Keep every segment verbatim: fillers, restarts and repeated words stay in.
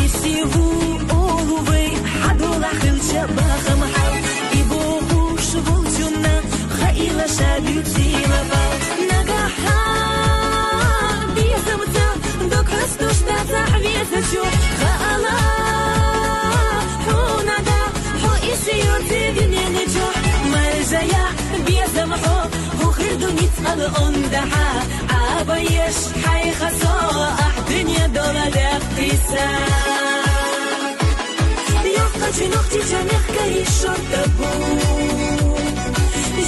Исиву олувай хьадола хилча бахам хьал, ибохуш волчунна хаила шабиуцила бал. Нагахьа безамца дог хӀустуш дацахь везачу, хаала хьунада хьо исиюци диненичу. Маржая безам хьо, хӀу хир дуницӀал ондахьа, Ӏабаеш хьайха со ахь дуьне дола даккхиса. Йоккхачу нохчича мехкарий шорта бу.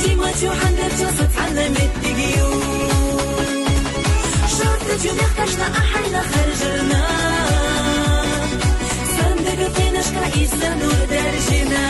Жимачу хьандарча со цхьанна меттигию. Шортачу мехкашна ахьайна харжарна. Сандага пенашка иса нур даржина.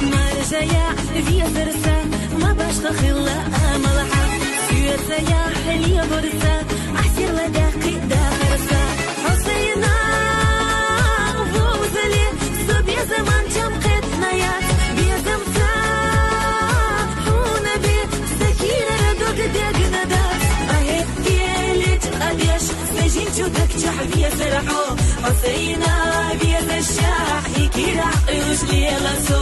Маржая везарса, ма башха хилла амалхьа. Суьцая хьалебарса, асирла дяхъи дахарса. Хьусайна вузали, со безаман чам кхетнаяц, безамца хьуна бе, сакирара дог дегна дац. Ахетелич адеш, сежинчу дакчахь везар хьо. Хьусайна веза шахь, икира къуьш лела со.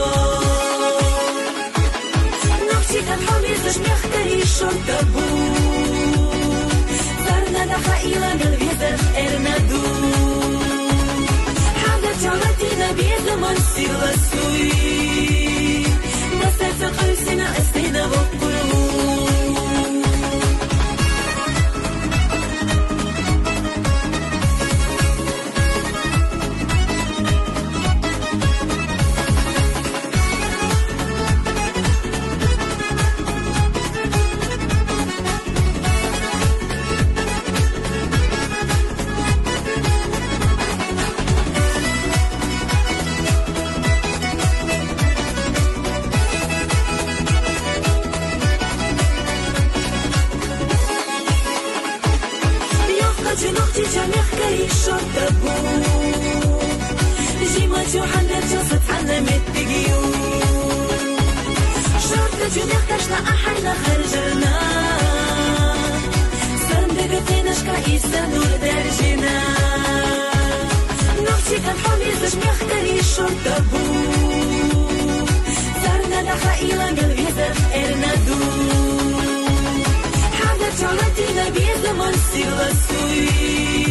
Нохчикан хьо везаш мехкарий шорта бу. Царна даха ила мел везар эрна ду. Хьада чалатина безаман сила суй. Масаца къуьсина астина воккуру. Йоккхачу нохчича мехкарий шорта бу. Жимачу хьандарча со цхьанна меттигию. Шортачу мехкашна ахьайна харжарна. Сандага пенашка иса нур даржина. Нохчикан хьо везаш мехкарий шорта бу. Царна даха ила мел везар эрна ду. Хьада чалатина безаман сила суй.